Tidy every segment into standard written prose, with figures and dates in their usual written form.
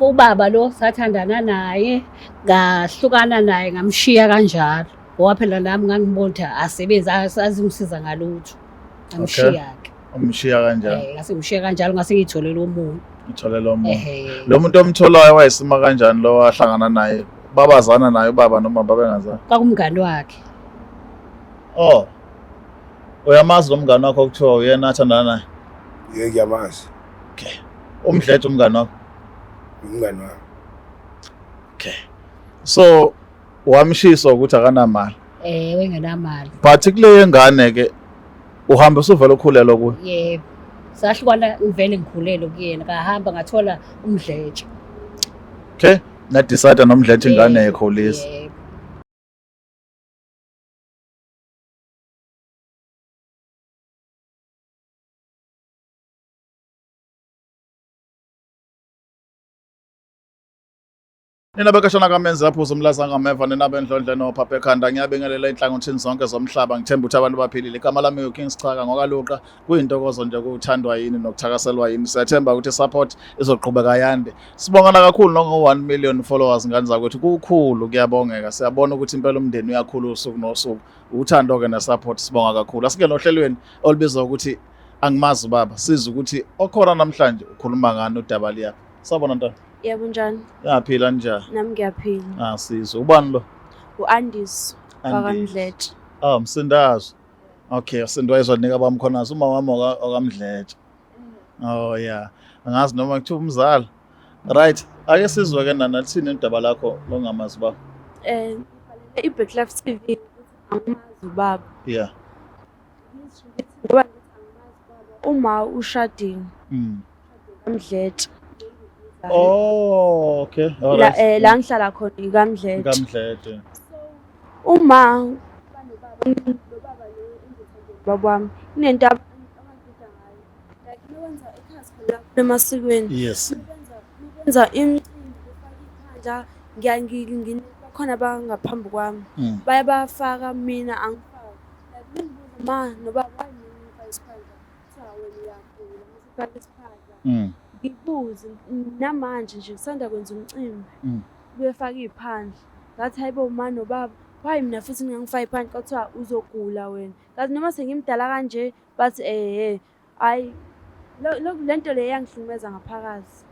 Ubaba lo sathandana naye, ngahlukana naye ngamshiya kanjalo. Ngoba phela nami ngangibona ukuthi asebenzi azingisiza ngalutho. Ngamshiya-ke. Umshiya kanjani? Eh, ngase ngishiya kanjalo ngase ngiyitholele omunye. Utholele omunye. Ehhe. Lo muntu omtholayo wayesima kanjani lo wahlangana naye? Babazana naye ubaba noma babengazani? Kwakumngani wakhe. Oh. Uyamazi lo mngani wakho okuthiwa uyena athandana naye? Yebo ngiyamazi. Okay. Umdletshe umngani wakho. Umngani wami. Okay. So wamshisa ukuthi akanamali. Eh, wengenamali. But kule yengane ke uhambe usuvela ukhulelwa kuyo. Yebo. Sahlukana ngivele ngikhulelwe kuyena, ngahamba ngathola umdletshe. Okay. Na decide nomdletshe ingane Yebo, ekhulisa. yebo. Nina bekashana kamenzi aphuza umlaza ngameva nina bendlondle nophapha ekhanda ngiyabingelela enhlangothini zonke zomhlaba ngithemba ukuthi abantu baphilile igama lami uKing Sichaka ngokaluqa kuyintokozo nje kuthandwa yini nokuthakaselwa yini siyathemba ukuthi support izoqhubeka yande sibongana kakhulu nongo 1 million followers ngane zakwethu kukhulu kuyabongeka siyabona ukuthi impela umndeni uyakhula usuku nosuku uthando ke ne-support sibonga kakhulu asingene ohlelweni olubizwa ukuthi angimazi ubaba sizwe ukuthi okhona namhlanje ukhuluma ngani udaba liyaphi sawubona ntwana. Yebo njani? Uyaphila njani? Nami ngiyaphila. Ah sizwe. Ubani lo? U-Andis wakaMdletshe. Ah Msindazwe. Okay, usindwa izwa nika bamkhona uma wami okaMdletshe. Oh yeah. Angazi noma kuthiwa umzala. Right. Ake sizwe ke nana lithini udaba lakho longamazi baba. Eh ngibhalele i-Black Life TV ukuthi angimazi ubaba. Yeah. Ngoba ngithi angimazi ubaba uma ushadile. KaMdletshe. Oh, okay. All La right. la ngihlala khona ikaMdletshe. KaMdletshe. Uma banobaba lo baba lo engithandela ubaba wami kunento abangida ngayo. Like mekwenza ekhaya sikhona emasikweni. Yes. Mekwenza imicimbi befaka iphandla bakhona abangaphambi kwami. Baye bafaka mina angifaki. Like mengibuza ma nobaba why mina ngifake isiphandla? Kuthiwa wena uyagula mase ufake isiphandla. Ngibuze namanje nje kusanda kwenza umcimbi. Befaka iy'phandla. Ngathi hayibo ma nobaba why mina futhi ningangifaki iphandla? Kwathiwa uzogula wena. Ngathi noma sengimdala kanje bathi ehhe hhayi le nto le iyangihlukumeza ngaphakathi.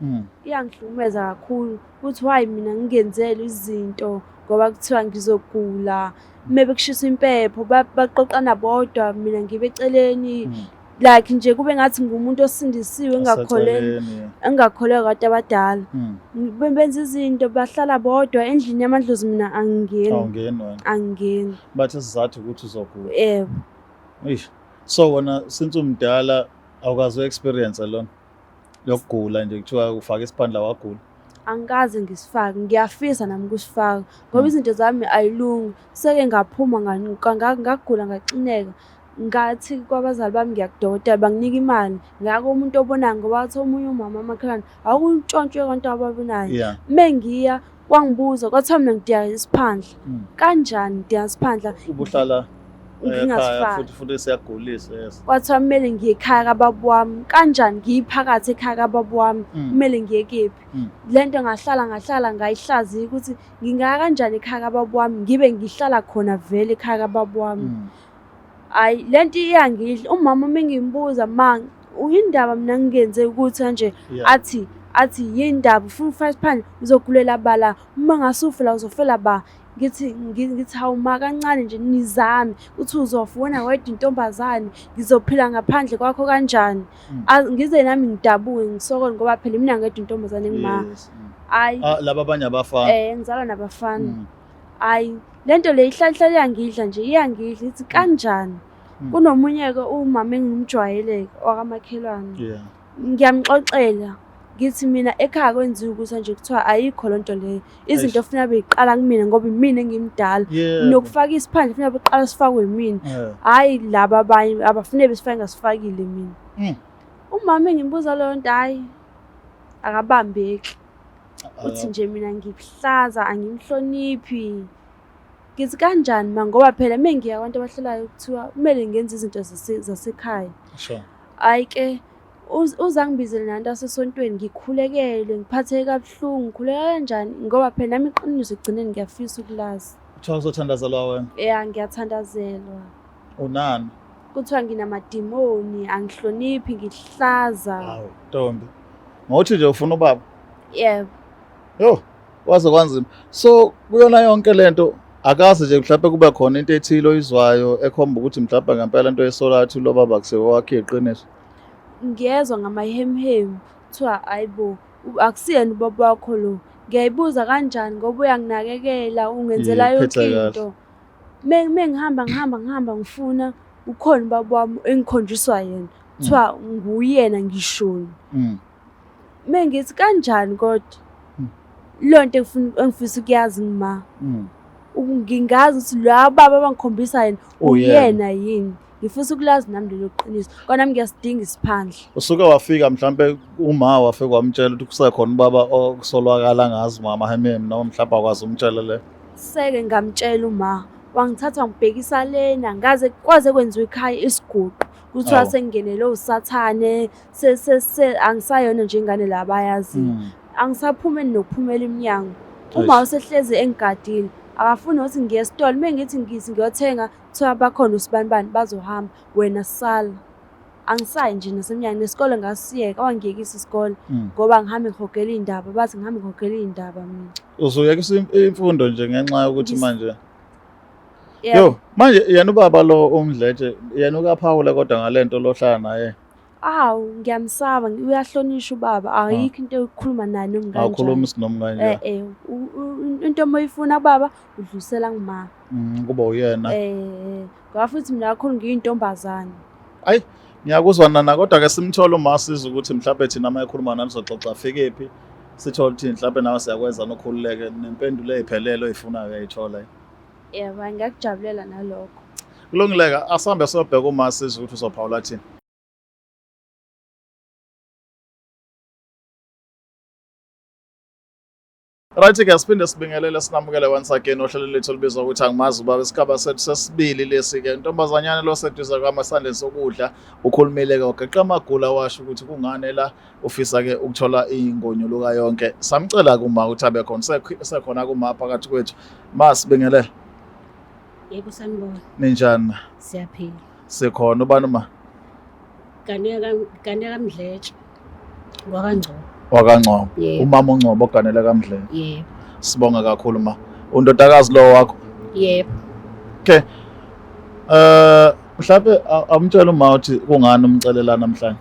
Iyangihlukumeza kakhulu ukuthi why mina ngingenzelwa izinto ngoba kuthiwa ngizogula. Uma bekushisa impepho baqoqana bodwa mina ngibe eceleni. Like nje kube ngathi ngumuntu osindisiwe engakholelwa engakholelwa kwabantu abadala. Benza izinto bahlala bodwa endlini yamadlozi mina angingeni. Awungeni wena. Angingeni. Bathi isizathu ukuthi uzogula. Yebo. Eish. So wena since umdala awukazi u-experience lona yokugula nje kuthiwa ufake isiphandla wagula. Angikaze ngisifake, ngiyafisa nami ukusifaka ngoba izinto zami ayilungi. Seke ngaphuma ngagula ngaxineka. Ngathi kwabazali bami ngiyakudokotela banginika imali. Ngaya komuntu obonayo ngoba wathi omunye umama umakhelwane awukuntshontshwe konke ababonayo. Mengiya wangibuza kwathiwa mina ngidinga isiphandla. Kanjani ngidinga isiphandla? Ubuhlala ekhaya Ngingasifaki. futhi siyagulisa yes. Kwathiwa kumele ngiye ekhaya kababa wami. Kanjani ngiyiphakathi ekhaya kababa wami? Kumele ngiye kephi? Lento ngahlala ngayihlaziya ukuthi ngingaya kanjani ekhaya kababa wami ngibe ngihlala khona vele ekhaya kababa wami. Hhayi lento iyangidla umama uma ngimbuza ma yindaba mina ngingenze ukuthi kanje athi yindaba ufuna ukufaka isiphandla uzogulela bala uma ngase ufe la uzofela ba. Ngithi ngithi hawu ma kancane nje nizame uthi uzofa wena wedwa intombazane ngizophila ngaphandle kwakho kanjani. Ngize nami ngidabuke ngisokole ngoba phela mina ngedwa intombazane engima. Hhayi. Laba abanye abafana. Ngizalwa nabafana. Hhayi lento le ihlala iyangidla nje iyangidla ithi kanjani. Kunomunye-ke umama engimjwayele wakamakhelwane. Ngiyamxoxela ngithi mina ekhaya kwenziwa ukuthi nje kuthiwa ayikho loo nto leyo. Izinto ofuna beyiqala kumina ngoba imina engimdala. Nokufaka isiphandla funa beqala sifakwe yimina. Hhayi laba abanye abafune besifake ngasifakile mina. Umama engimbuza leyo nto hhayi akabambeki. Uthi nje mina ngikuhlaza angimhloniphi. Ngithi kanjani ma ngoba phela uma ngiya kwabantu abahlolayo kuthiwa kumele ngenze izinto zasekhaya. Sure. Hhayi ke Uzangibizele nanto asesontweni ngikhulekele ngiphatheke kabuhlungu ngikhuleka kanjani ngoba phela nami iqiniso ekugcineni ngiyafisa ukulazi. Kuthiwa uzothandazelwa wena? Ya, ngiyathandazelwa. Unani? Kuthiwa nginamadimoni, angihloniphi, ngihlaza. Hawu, ntombi. Ngokuthi nje ufuna ubaba? Yebo. Yo, kwaze kwanzima. So kuyona yonke lento akaze nje mhlawumbe kube khona into ethile oyizwayo ekhomba ukuthi mhlawumbe ngempela into esolathi lo baba kusewakhe iqiniso. Ngiyezwa ngamahemuhemu kuthiwa hayibo akusiyena ubaba wakho lo. Ngiyayibuza kanjani ngoba uyanginakekela ungenzela yonke into. Mengihamba ngihamba ngihamba ngifuna ukhona ubaba wami engikhonjiswa yena. Kuthiwa nguyena ngishoni. Mengithi kanjani kodwa leyo nto engifuna engifisa ukuyazi ngima. Ngingazi ukuthi la baba abangikhombisa yena uyena yini. Ngifisa ukulazi nami lelo qiniso. Kodwa nami ngiyasidinga isiphandla. Usuke wafika mhlambe uma wafika wamtshela ukuthi kusekhona ubaba okusolwakala ngazi mama hemem noma mhlawumbe akwazi umtshela le. Seke ngamtshela uma wangithatha ngibhekisa lena ngaze kwaze kwenziwa ikhaya isiguqo. Kuthiwa sengingenele usathane se se se angisayona nje ingane la abayaziyo. Angisaphumeli nokuphumela emnyango. Uma usehlezi engigadile akafuni nokuthi ngiye esitolo uma ngithi ngithi ngiyothenga kuthiwa bakhona usibanibani bazohamba wena sala. Angisayi nje nasemnyango nesikole ngasiyeka wangiyekisa isikole ngoba ngihambe ngihogela iy'ndaba bathi ngihambe ngihogela iy'ndaba mina. Uzuyekisa imfundo nje ngenxa yokuthi manje Yo, manje yena ubaba lo uMdletshe yena ukaphawula kodwa ngalento lohlala naye. Awu ngiyamsaba uyahlonishwa ubaba ayikho into yokukhuluma naye noma kanjani. Awukhulumi sinoma kanjani. Eh into uma uyifuna kubaba udlulisela kuma. Kuba uyena. Eh ngoba futhi mina kakhulu ngiyintombazane. Ayi ngiyakuzwa nana kodwa ke simthole uma siza ukuthi mhlawumbe thina uma ekhuluma nani sizoxoxa fikephi sithole ukuthi mhlawumbe nawe siyakwenza nokhululeke nempendulo eyiphelele oyifunayo uyayithola. Yebo, ngiyakujabulela nalokho. Kulungile-ke, asihambe siyobheka uma sizwe ukuthi uzophawula thini. Right ke siphinde sibingelele sinamukele once again ohlelo lethu olubizwa ukuthi angimazi ubaba isigaba sethu sesibili lesi ke ntombazanyana lo seduze kwami esandleni sokudla ukhulumile ke wageqa amagula washo ukuthi kungani la ufisa ke ukuthola ingonyuluka yonke samcela kuma ukuthi abe khona sekhona kuma phakathi kwethu masibingelele. Yebo sanibona. Ninjani? Siyaphila. Sikhona ubani ma? Ganeka Ganeka Mdletshe. WakaNgcobo. WakaNgcobo. Umama uNgcobo oganele kaMdletshe. Yebo. Sibonga kakhulu ma. Undodakazi lo wakho? Yebo. Okay. Mhlawumbe amtshela uma uthi kungani umcelela namhlanje?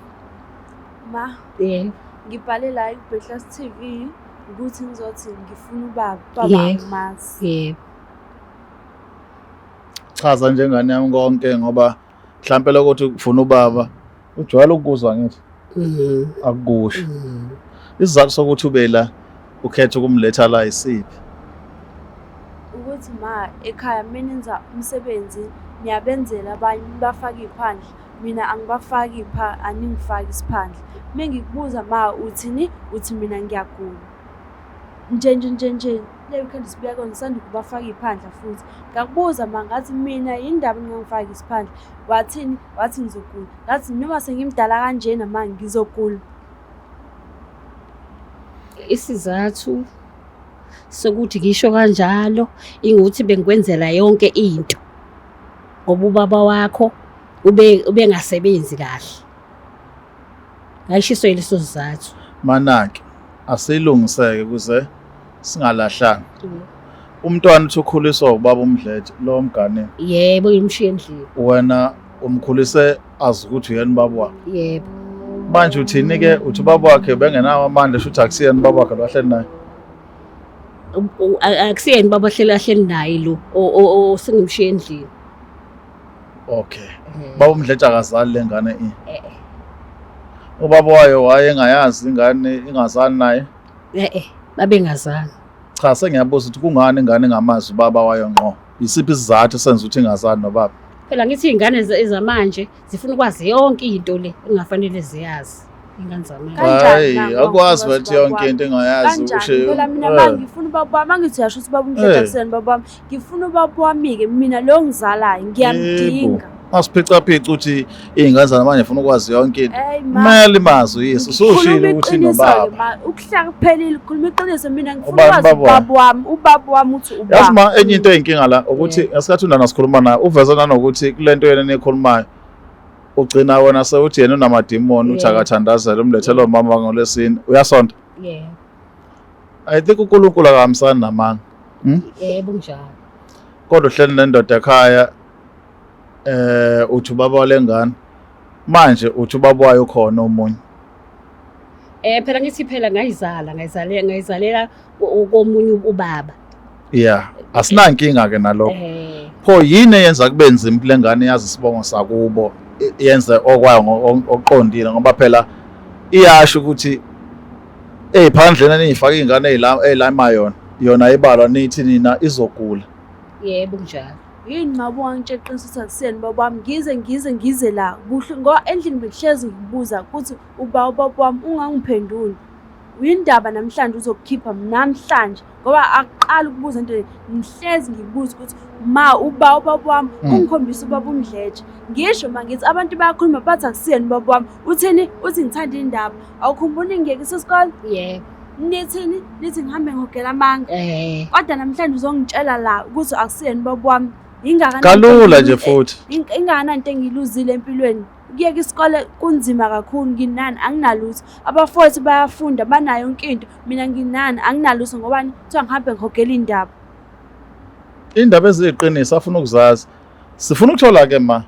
Ma. Yebo. Ngibhale la eBreakfast TV ukuthi ngizothi ngifuna ubaba, ubaba angimazi. Yebo. Chaza njengane yami konke ngoba mhlampe lokuthi ufuna ubaba ujwayele ukuzwa ngithi akukusho. Isizathu sokuthi ube la ukhetha ukumletha la isiphi? Ukuthi ma ekhaya mina nenza umsebenzi niyabenzela abanye nibafake iy'phandla mina angibafaki pha aningifaki isiphandla. Mengikubuza ma uthini uthi mina ngiyagula. Nje nje nje nje le weekend sibuya kona ngisanda ukubafaka iy'phandla futhi. Ngakubuza ma ngathi mina yini ndaba ningangifaki isiphandla? Wathini? Wathi ngizogula. Ngathi noma sengimdala kanjena ma ngizogula. Isizathu sokuthi ngisho kanjalo ingukuthi bengikwenzela yonke into ngoba ubaba wakho ubengasebenzi kahle. Ngayishiso yileso sizathu. Manake asilungiseke ukuze singalahlani. Umntwana uthi ukhuliswa ubaba uMdletshe lo mgane. Yebo, ngimshiye endlini. Wena umkhulise azi ukuthi uyena ubaba wakhe. Yebo. Manje uthini ke uthi ubaba wakhe bengenawo amandla shuthi akusiyena ubaba wakhe lo ahleli naye. Akusiyena ubaba ohleli ahleli naye lo osengimshiye endlini. Okay. Baba uMdletshe akazali lengane i. Ubaba wayo wayengayazi ingane ingazani naye. Babengazani. Cha sengiyabuza ukuthi kungani ingane ingamazi ubaba wayo ngqo. Isiphi isizathu esenza ukuthi ingazani nobaba? Phela ngithi iy'ngane ezamanje zifuna ukwazi yonke into le engafanele ziyazi. Ingane zamanje. Hayi, akwazi bathi yonke into engayazi usho. Phela mina mangifuna ubaba wami angithi uyasho ukuthi ubaba uMdletshe akusiyena ubaba wami. Ngifuna ubaba wami-ke mina lo ngizalayo ngiyamdinga. Ngasiphica-phica ukuthi iy'ngane zanamanje funa ukwazi yonke into. Hey ma. Kumele imazi uyise, usushilo ukuthi Ngikhuluma iqiniso-ke nobaba. ma, ukuhlaka kuphelile, khuluma iqiniso mina ngifuna Ubani ukwazi ubaba ubaba wami, ubaba wami uthi ubaba. Yazi ma enye into eyinkinga la ukuthi Yeah. ngesikhathi unana sikhuluma naye uveze nanokuthi kule nto yena eniyikhulumayo ugcina wena sewuthi yena unamadimoni uthi Yeah. akathandazele umlethele umama ngolwesine uyasonta. Yebo. I think uNkulunkulu akahambisani namanga. Yebo kunjalo. Kodwa uhleli nendoda ekhaya uthi ubaba walengane manje uthi ubaba wayo khona omunye. Phela ngithi phela ngayizala ngayizalela ngayizalela komunye ubaba. Yeah, asinankinga ke nalokho. Pho yini eyenza kube nzima kule ngane yazi isibongo sakubo yenze okwayo okuqondile ngoba phela iyasho ukuthi ey'phandleni eniyifaka iy'ngane ey'lama yona yona ibalwa nithi nina izogula. Yebo kunjalo. Yini ma ubungangitshela iqiniso ukuthi akusiyena ubaba wami ngize ngize ngize la kuhle ngoba endlini bengihlezi ngikubuza ukuthi uba ubaba wami ungangiphenduli. Yindaba namhlanje uzokukhipha namhlanje ngoba akuqali ukubuza into le ngihlezi ngikubuza ukuthi ma uba ubaba wami ungikhombisa ubaba uMdletshe. Ngisho ma ngithi abantu bayakhuluma bathi akusiyena ubaba wami uthini uthi ngithanda indaba awukhumbuli ngiyekisa isikole Yebo. nithini nithi ngihambe ngogela amanga kodwa namhlanje uzongitshela la ukuthi akusiyena ubaba wami ingakanani Kalula nje futhi. Ingakanani into engiyiluzile empilweni ukuyeka isikole kunzima kakhulu nginani anginalutho abafowethu bayafunda banayo yonke into mina nginani anginalutho ngoba kuthiwa ngihambe ngihogela indaba. Indaba eziyiqiniso afuna ukuzazi. Sifuna ukuthola ke ma.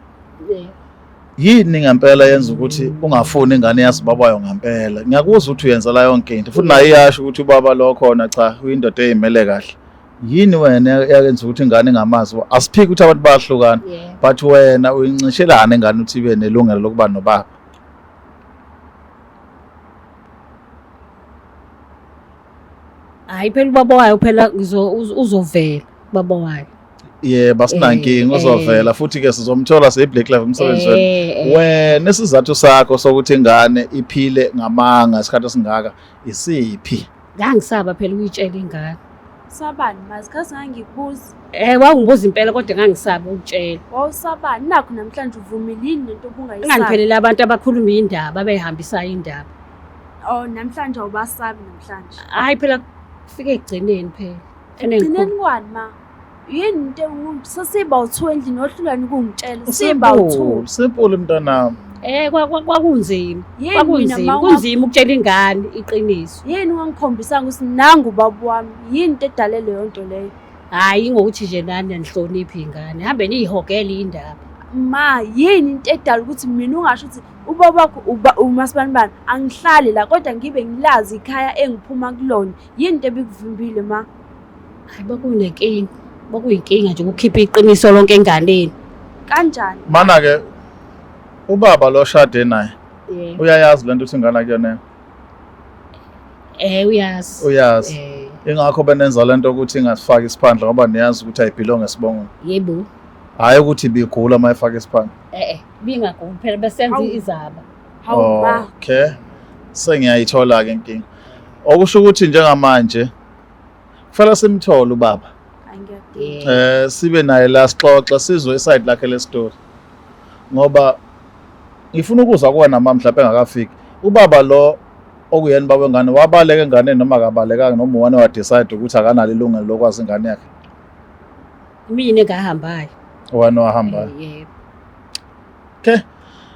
Yini ngempela yenza ukuthi ungafuni ingane yazi ubaba wayo ngempela? Ngiyakuzwa ukuthi uyenzela yonke into futhi naye iyasho ukuthi ubaba lo khona cha uyindoda eyimele kahle. Yini wena eyenza ukuthi ingane ingamazi? Asiphiki ukuthi abantu bayahlukana but wena uyincishelana ingane ukuthi ibe nelungelo lokuba nobaba. Hayi phela ubaba wayo phela uzovela ubaba wayo. Yebo asinankinga uzovela futhi ke sizomthola siyi-Black Life umsebenzi wenu. Wena isizathu sakho sokuthi ingane iphile ngamanga isikhathi esingaka isiphi? Ngangisaba phela ukuyitshela ingane. Sabani mazi kaze ngangikubuza. Wawungibuza impela kodwa ngangisaba ukutshela. Wawusabani nakho namhlanje uvumile yini lento obungayisabi? Ngangiphelele abantu abakhuluma indaba abeyihambisayo indaba. Oh namhlanje awubasabi namhlanje. Hayi phela kufike ekugcineni phela. Ekugcineni kwani ma? Yini into sesiba u2 endlini ohlulani ukungitshela siba u2. Simple mntanami. Kwakunzima. Kwakunzima, kunzima ukutshela ingane iqiniso. Yini ungangikhombisanga ukuthi nangu ubaba wami? Yini into edale leyo nto leyo? Hayi ngokuthi nje nani anihloniphi ingane. Hambe niyihogele indaba. Ma, yini into edala ukuthi mina ungasho ukuthi ubaba wakho uMasibanibani angihlali la kodwa ngibe ngilazi ikhaya engiphuma kulona. Yini into ebikuvimbile ma? Hayi bakunenkinga. Bakuyinkinga nje ukukhipha iqiniso lonke enganeni. Kanjani? Mana ke ubaba lo shade naye. Uyayazi lento ukuthi ingane akuyona. Uyazi. Uyazi. Ingakho benenza lento ukuthi ingasifaki isiphandla ngoba niyazi ukuthi ayibhilonge esibongweni. Yebo. Hayi ukuthi ibigula mayifaka isiphandla. Bingaguli phela besenza izaba. Hawu ma. Okay. Sengiyayithola ke inkinga. Okusho ukuthi njengamanje kufanele simthole ubaba. Sibe naye la sixoxa sizwe iside lakhe le story. Ngoba ngifuna ukuzwa kuwena mama mhlawumbe engakafiki. Ubaba lo okuyena baba wengane wabaleka enganeni noma akabalekanga noma uwena wa decide ukuthi akanalo ilungelo lokwazi ingane yakhe. Mina engahambayo. Wena wahambayo. Yebo. Okay.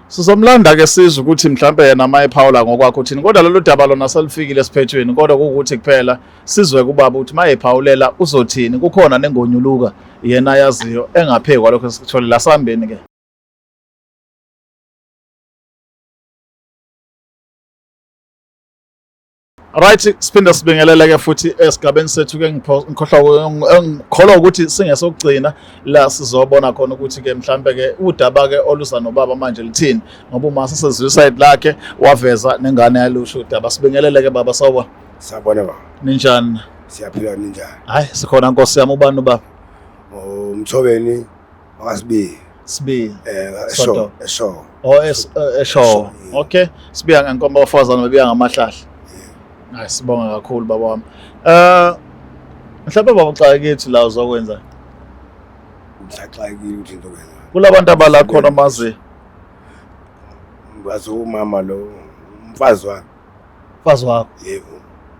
Sizomlanda ke sizwe ukuthi mhlambe yena mayephawula ngokwakho uthini kodwa lolu daba lona selifikile esiphethweni kodwa kuwukuthi kuphela sizwe kubaba ukuthi mayephawulela uzothini kukhona nengonyuluka yena yaziyo engaphekwa lokho esikutholela sambeni ke. Right, siphinde sibingelele ke futhi esigabeni sethu ke ngikholwa ukuthi singesokugcina la sizobona khona ukuthi ke mhlambe ke udaba ke oluza nobaba manje lithini ngoba uma sesezwe side lakhe waveza nengane yalusho udaba. Sibingelele ke baba, sawubona. Sawubona baba. Ninjani? Siyaphila, ninjani? Hayi sikhona Nkosi yami. Ubani ubaba? Umthobeni wakwaSibiya. Sibiya. Esho, Esho. Oh, Esho. Okay. Sibiya ngenkomba abafazana bebiya ngamahlahla. Hayi sibonga kakhulu baba wami. Mhlawumbe baba uxaka kithi la uzokwenza. Ngisaxakile ukuthi ngizokwenza. Kulabantu abala khona mazi. Ngazi umama lo umfazi wami. Mfazi wakho? Yebo.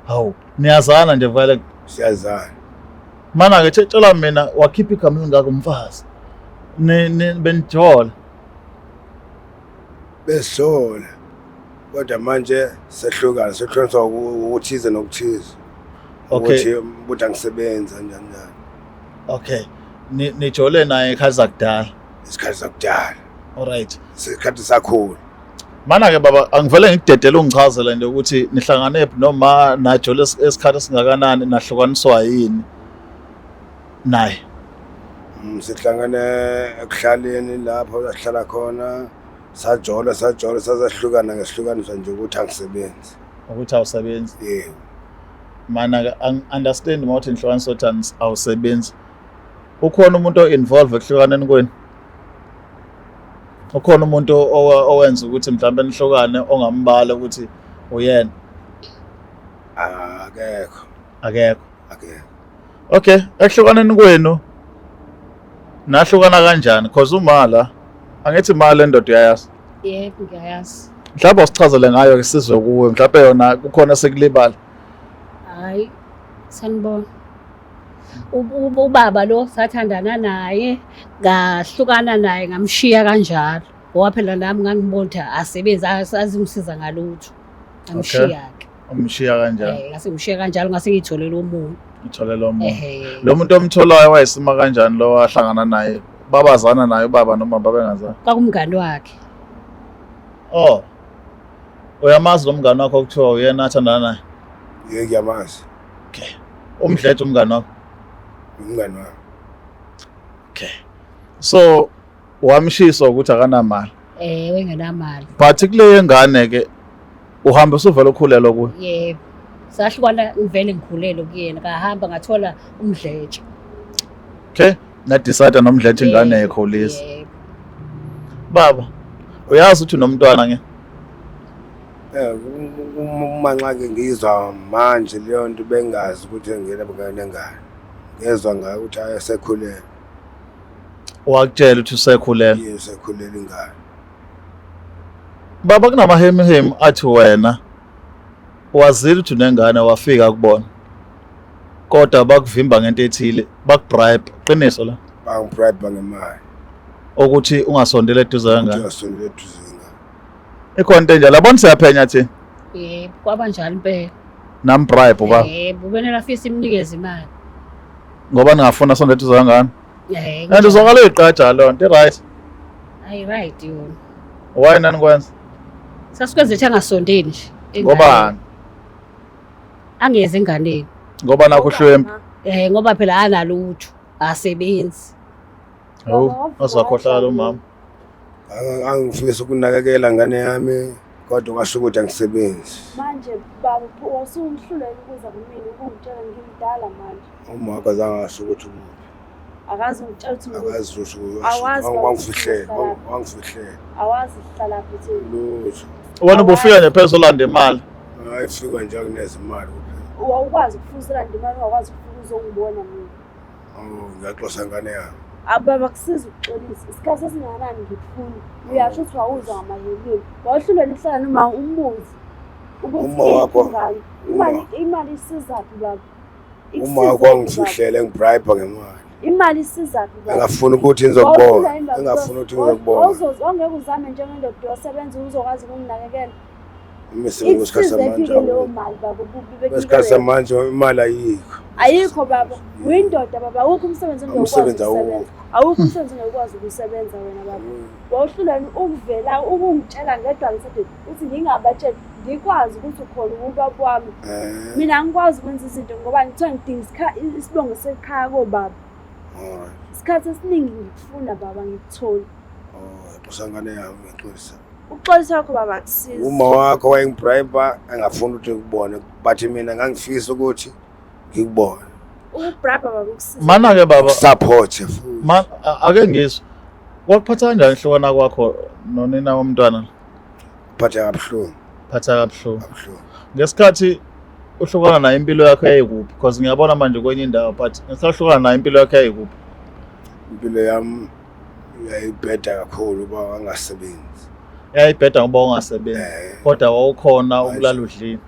Hawu, niyazana nje vele. Siyazana. Mana ke tshela mina wakhipha igama elingaka umfazi. Ni ni benijola. Besola. Kodwa manje sehlukana, sehlukaniswa ukuthize nokuthize. Okay. Ukuthi ukuthi angisebenzi kanjani njani. Okay. Nijole naye ikhathi zakudala. Isikhathi sakudala. Alright. Isikhathi sakhula. Mana ke baba angivele ngikudedele ungichazele nje ukuthi nihlangane phi noma najole esikhathi esingakanani nahlukaniswa yini naye. Sihlangane ekuhlaleni lapho sihlala khona sajola sajola sazahlukana ngesihlukaniswa nje ukuthi angisebenzi. Ukuthi awusebenzi. Yebo. Mana ke angi-understand uma uthi nihlukaniswa ukuthi awusebenzi. Ukhona umuntu o-involve ekuhlukaneni kwenu? Ukhona umuntu owenza ukuthi mhlawumbe nihlukane ongambala ukuthi uyena? Akekho. Akekho. Akekho. Okay, ekuhlukaneni kwenu nahlukana kanjani? Cause uma la angithi imali endoda uyayazi. Yebo, ngiyayazi. Mhlawumbe usichazele ngayo ke sizwe kuwe, mhlawumbe yona kukhona sekulibala. Hayi, sanibona. Ubaba lo sathandana naye, ngahlukana naye ngamshiya kanjalo. Ngoba phela nami ngangibona ukuthi asebenzi azingisiza ngalutho. Ngamshiya-ke. Umshiya kanjalo. Ngase ngishiya kanjalo ngase ngiyitholele omunye. Utholele omunye. Lo muntu omtholayo wayesima kanjani lo wahlangana naye? Babazana naye ubaba noma babengazani? Kwakumngani wakhe. Oh. Uyamazi lo mngani wakho okuthiwa uyena athandana naye? Yebo ngiyamazi. Okay. Umdletshe umngani wakho? Umngani wami. Okay. So wamshiswa ukuthi akanamali. Wengenamali. But kule yengane ke uhambe usuvela ukhulelwa kuyo. Yebo. Sahlukana ngivele ngikhulelwe kuyena, ngahamba ngathola umdletshe. Okay. Na decide nomdletshe ingane yayikhulisa. Yebo. Baba, uyazi ukuthi unomntwana ke? Uma nxa-ke ngizwa manje leyo nto bengazi ukuthi ngena nengane. Ngezwa ngayo ukuthi hayi esekhulelwe. Wakutshela ukuthi usekhulelwe? Yebo, usekhulelwe ingane. Baba, kunamahemihemu athi wena wazile ukuthi unengane wafika kubona. Kodwa bakuvimba ngento ethile, bakubribe. Qiniso la? Bangibribe ngemali. Ukuthi ungasondeli eduze kangane. Ungasondeli eduze kangane. Ikhona into enjalo. Yabona siyaphenya thina. Yebo, kwaba njalo impela. Nambribe ubaba. Yebo, ubonela afisa imnikeze imali. Ngoba ningafuna sondela eduze kangane. Yebo. And uzwakala uyiqaja leyo nto, right? Ayi right yona. Why nanikwenza? Sasikwenza ukuthi angasondeli nje. Ngobani? Angeze enganeni. Ngoba nakho uhlwempu. Ngoba phela analutho, asebenzi. Hawu, azakhohlakala umama. Angifisa ukunakekela ngane yami kodwa kwasho ukuthi angisebenzi. Manje baba wasuhluleka ukuza kumina ukungitshela ngimdala manje. Uma wakho azange asho ukuthi ukuphi. Akazi ungitshela ukuthi ngikuphi. Akazi usho Awazi baba wangifihlela, ukuthi wangifihlela. Awazi sihlala phi thina. Lutho. Wena ubufika nje phezulu ulanda imali. Hayi fika nje akuneza imali kuphela. Wawukwazi ukufuna ulanda imali ungakwazi ukufuna uzongibona mina. Oh, ngiyaxosa ngane yami. Ababa kusiza ukuxolisa. Isikhathi esingakanani ngikufuna. Uyasho ukuthi wawuzwa ngamahelweni. Wawuhluleka ukuhlala noma umbuzi. Ukuthi Uma wakho- ingane. uma- Imali isizaphi baba? Uma wakho wangifihlela engibribe ngemali. Imali isizaphi baba? Engafuni ukuthi ngizokubona. Engafuni ukuthi ngizokubona. Wawungeke uzame njengendoda uyosebenza uzokwazi ukunginakekela. Imisebenzi kwesikhathi Ikusize samanje. leyo mali baba Kwesikhathi samanje imali ayikho. Ayikho baba. Uyindoda baba, awukho umsebenzi ongekwazi Umsebenzi ukusebenza. awukho. Awukho umsebenzi ongekwazi ukusebenza wena baba. Wawuhluleka ukuvela ukungitshela ngedwa ngisethi uthi ngingabatsheli ngikwazi ukuthi ukhona ubaba wami. Mina angikwazi ukwenza izinto ngoba ngithiwa ngidinga isibongo sekhaya kobaba. Alright. Isikhathi esiningi ngikufuna baba ngikutholi. Oh, xolisa ngane yami ngixolisa. Ukuxolisa kwakho baba akusizi. Uma wakho wayengibribe engafuni ukuthi ngikubone, but mina ngangifisa ukuthi ngikubone. Ukubribe baba ukusiza. Mana ke baba, Support futhi. ma ake ngizwe. Kwakuphatha kanjani hlukana kwakho nonina womntwana? Phatha kabuhlungu. Phatha kabuhlungu. Kabuhlungu. Ngesikhathi uhlukana naye impilo yakho yayikuphi? Because ngiyabona manje kwenye indawo, but ngesikhathi uhlukana naye impilo yakho yayikuphi? Impilo yami yayibheda kakhulu uba ngangasebenzi. Yayibheda ngoba ungasebenzi. Kodwa wawukhona ukulala udlile.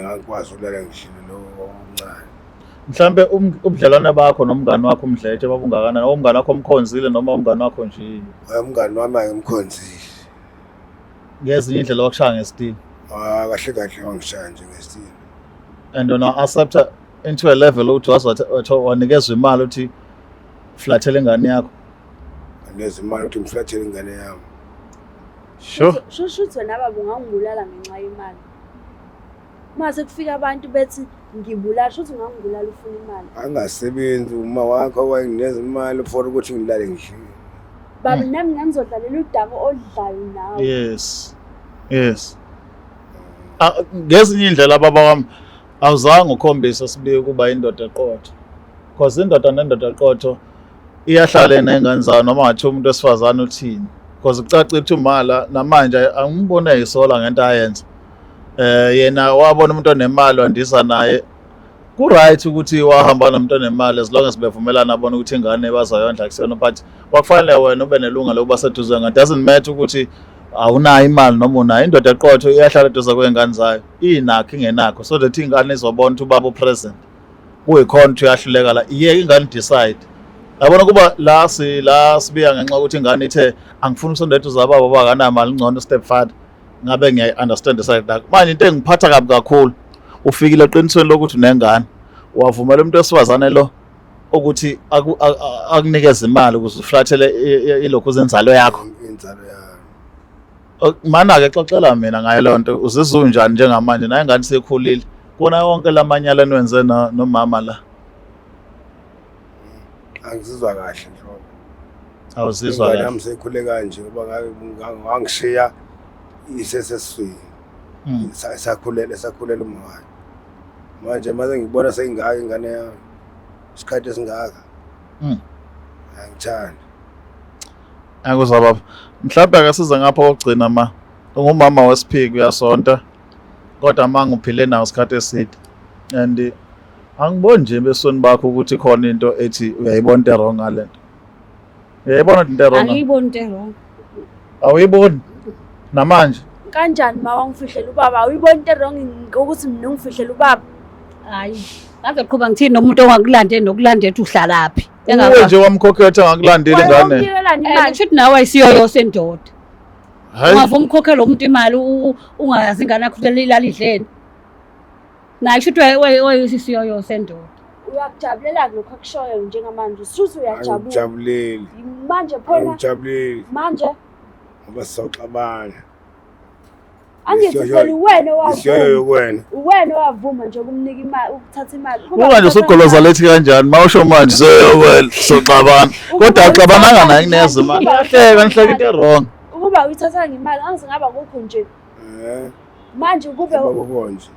Ngangikwazi ukulala ngidlile lo omncane. Mhlambe ubudlelwane bakho nomngani wakho uMdletshe babungakanani? Umngani wakho omkhonzile noma umngani wakho nje? Umngani wami angimkhonzile. Ngezinye indlela wakushaya ngesitini. Ah, kahle kahle wangishaya nje ngesitini. And wena accept into a level ukuthi waze wanikezwa imali uthi flathele ingane yakho. Wanikeza imali ukuthi ngiflathele ingane yami. Sure. Sho shuthi wena baba ungangibulala ngenxa yemali. Uma sekufika abantu bethi ngibulala, shuthi ungangibulala ufuna imali. Angasebenzi uma wakho wayenginikeza imali for ukuthi ngilale ngidlile. Baba, nami ngangizodlalela udaba oludlayo nawe. Yes. Ah, ngezinye indlela baba wami awuzange ukhombise sibiye ukuba indoda eqotho. Because indoda nendoda eqotho iyahlala ney'ngane zayo noma ngathiwa umuntu wesifazane uthini. Because kucacile ukuthi umala namanje angimbone eyisola ngento ayenza. Yena wabona umuntu onemali wandisa naye. Ku-right ukuthi wahamba nomuntu onemali as long as bevumelana abona ukuthi ingane bazoyondla kusiyona, but kwakufanele wena ube nelungelo lokuba seduze ngane. Doesn't matter ukuthi awunayo imali noma unayo. Indoda eqotho iyahlala eduze kwey'ngane zayo, inakho ingenakho, so that ingane izobona ukuthi ubaba u-present. Kuyikhona ukuthi uyahluleka la, iyeke ingane decide. Yabona kuba la si la sibiya ngenxa yokuthi ingane ithe angifuni usondela eduze kababa ngoba akanamali, ngcono step father. Ngabe ngiyayi-understand side lakho. Manje into engiphatha kabi kakhulu, ufikile eqinisweni lokuthi unengane, wavumela umuntu wesifazane lo ukuthi akunikeze imali ukuze uflathele ilokhu zenzalo yakho. Inzalo yami. Mana-ke xoxela mina ngayo leyo nto, uzizwa unjani njengamanje naye ingane sekhulile kona wonke lamanyala eniwenze nomama la? Angizizwa kahle nhlobo. Awuzizwa Ingane kahle? yami seyikhule kanje ngoba ngangishiya isesesiswini. Isakhulele uma wayo. Manje mase ngibona seyingaka ingane yami. Isikhathi esingaka. Angithandi. Angikuzwa baba. Mhlawumbe akasize ngapha kokugcina ma. Ungumama wesiphiki uyasonta. Kodwa ma ngiphile nawo isikhathi eside. And angiboni nje ebusweni bakho ukuthi khona into ethi uyayibona into wrong ngale nto. Uyayibona into wrong? Angiyiboni into wrong. Awuyiboni? Namanje? Kanjani ma wangifihlela ubaba? Awuyiboni into wrong ngokuthi mina ungifihlela ubaba? Hayi, ngazoqhuba ngithini nomuntu ongakulande nokulande ethi uhlalaphi. Uwe nje wamkhokhela ukuthi angakulandeli ingane. Wayomnikelani imali? Kusho ukuthi nawe ayisiyo yose indoda. Hayi. Ungavuma ukukhokhela umuntu imali ungayazi ingane yakho ukuthi ilala idleni. Naye kusho ukuthi wayesisiyo yose indoda. Uyakujabulela lokho akushoyo njengamanje. Shuthi uyajabula. Angijabuleli. Manje phona Angijabuleli manje ngoba sizoxabana. angithi phela uwena owavuma. Isiyoyo kuwena. Uwena owavuma nje ukumnika imali, ukuthatha imali. Buka nje usugoloza lethi kanjani mawusho manje seyokwela soxabana. Kodwa axabananga naye kuneza imali. Iyahleka nihleka into wrong. Ukuba uyithatha ngemali angizingaba kukho nje. Manje kube Konje.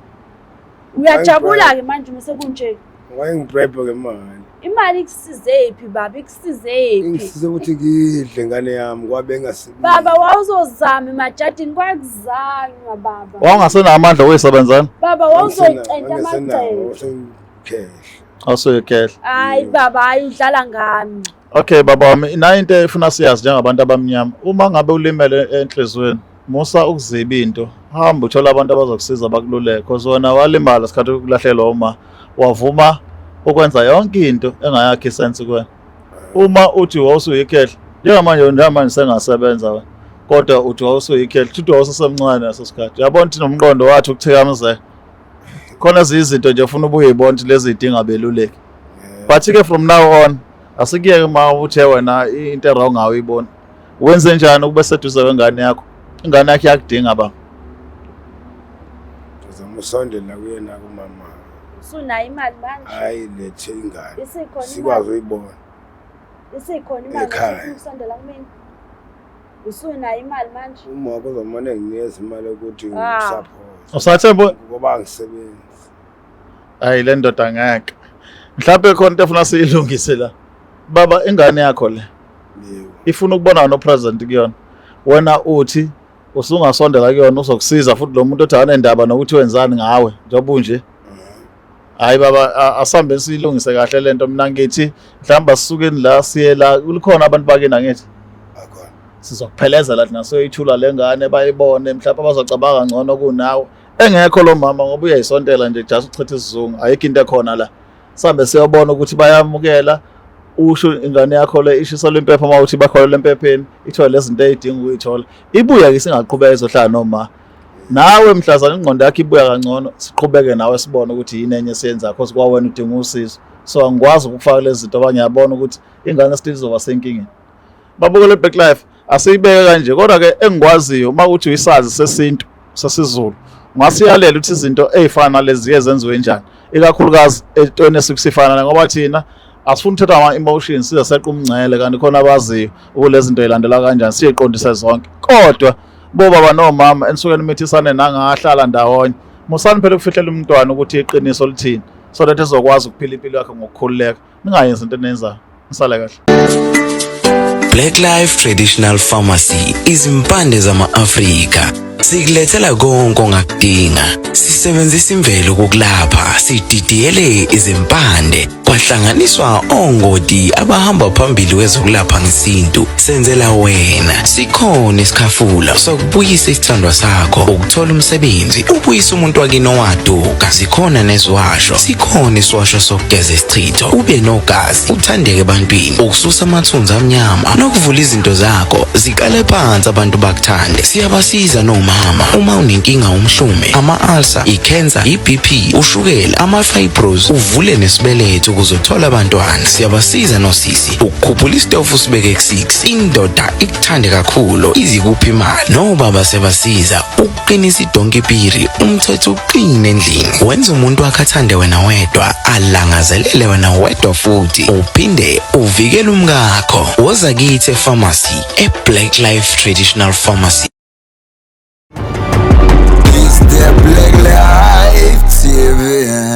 uyajabula ke manje uma sekunje. Wayengiprep ke mali. Imali ikusize phi baba? Ikusize phi? Ingisize ukuthi ngidle ngane yami kwabe engasebenzi. Baba wawuzozama emajadini kwakuzanywa baba. Wawungasenamandla okuyisebenzela? Baba wawuzoyicenta amacele. Sengikhehla. Awusuyikhehla. Hayi baba, hayi udlala ngami. Okay baba wami, nayo into efuna siyazi njengabantu abamnyama. Uma ngabe ulimele enhlizweni, musa ukuziba into. Hamba uthola abantu abazokusiza bakululeke because wena walimala isikhathi ukulahlekelwa uma wavuma ukwenza yonke into engayakhi isense kuwena. Uma uthi wawusuyikhehla, njengamanje sengasebenza wena. Kodwa uthi wawusuyikhehla, uthi wawusesemncane ngaso sikhathi. Uyabona ukuthi nomqondo wathi ukuthikamezeka. Khona ezinye izinto nje ufuna ubuye uyibone ukuthi lezi zidinga beluleki. But ke from now on asikuyeke uma uthe wena into wrong awuyiboni. Wenze njani ukube seduze kwengane yakho? Ingane yakho iyakudinga baba. Ngizama usondela kuyena kumama. Usunayo imali manje? Hayi lethe ingane. Isikhona Sikwazi imali. uyibona. Isikhona imali Ekhaya. usufuna ukusondela kumina. Usunayo imali manje? Uma kuzomane nginikeza imali yokuthi Ah. ngisupport. Usathemba Ngoba angisebenzi. hayi le ndoda ngeke. Mhlawumbe khona into efuna siyilungise la. Baba ingane yakho le Yebo. ifuna ukubona no president kuyona. Wena uthi usungasondela kuyona uzokusiza futhi lo muntu othi akanendaba nokuthi wenzani ngawe njengoba unje. Hayi baba, asambe siyilungise kahle lento. Mina ngithi mhlawumbe asisukeni la siye la kukhona abantu bakini, angithi? Akhona. Sizokuphelezela thina siyoyithula le ngane, bayibone, mhlawumbe abazocabanga kangcono kunawe engekho lo mama, ngoba uyayisontela nje, just uchitha isizungu, ayikho into ekhona la. Sambe siyobona ukuthi bayamukela, usho ingane yakho le ishiselwe impepho, uma uthi bakholelwa empepheni, ithole lezi zinto ey'dinga ukuyithola, ibuya-ke isingaqhubeka izohlala noma nawe mhlazane ingqondo yakho ibuya kangcono, siqhubeke nawe sibone ukuthi yini enye esiyenzayo, cause kwawena udinga usizo. So angikwazi ukufaka lezi zinto ngoba ngiyabona ukuthi ingane still izoba senkingeni. Babukele Black Life, asiyibeke kanje, kodwa-ke engikwaziyo uma kuthi uyisazi sesintu sesiZulu, ungasiyalela ukuthi izinto ey'fana nalezi ziye zenziwe njani, ikakhulukazi entweni esuke sifana, ngoba thina asifuni ukuthatha ama-emotions size seqa umngcele, kanti khona abaziyo ukuthi lezi zinto yilandela kanjani, siyiqondise zonke. Kodwa bobaba nomama enisuke nimithisane nangahlala ndawonye, musani phela ukufihlela umntwana ukuthi iqiniso lithini, so that ezokwazi ukuphila impilo yakhe ngokukhululeka. Ningayenzi into eniyenzayo. Nisale kahle. Black Life Traditional Pharmacy, izimpande zama-Afrika. Sikulethela konke ongakudinga. Sisebenzisa imvelo ukukulapha, sididiyele izimpande, kwahlanganiswa ongoti abahamba phambili kwezokulapha ngesintu. Senzela wena. Sikhona isikhafula sokubuyisa isithandwa sakho, ukuthola umsebenzi, ubuyisa umuntu wakini owaduka. Sikhona neziwasho, sikhona isiwasho sokugeza isichitho, ube nogazi, uthandeke ebantwini, ukususa amathunzi amnyama nokuvula izinto zakho ziqale phansi, abantu bakuthande. Siyabasiza nomama uma unenkinga, umhlume, ama-ulcer, i-cancer, i-BP, ushukela, ama-fibros, uvule nesibeletho ukuze uthole abantwana. Siyabasiza nosisi ukukhuphula isitofu usibeke ku-6, indoda ikuthande kakhulu, izikuphi imali. Nobaba siyabasiza ukuqinisa idonki piri, umthetho uqine endlini, wenza umuntu wakhe athande wena wedwa, alangazelele wena wedwa, futhi uphinde uvikele umkakho. Woza kithi e-pharmacy, e-Black Life Traditional Pharmacy. It's the Black Life TV.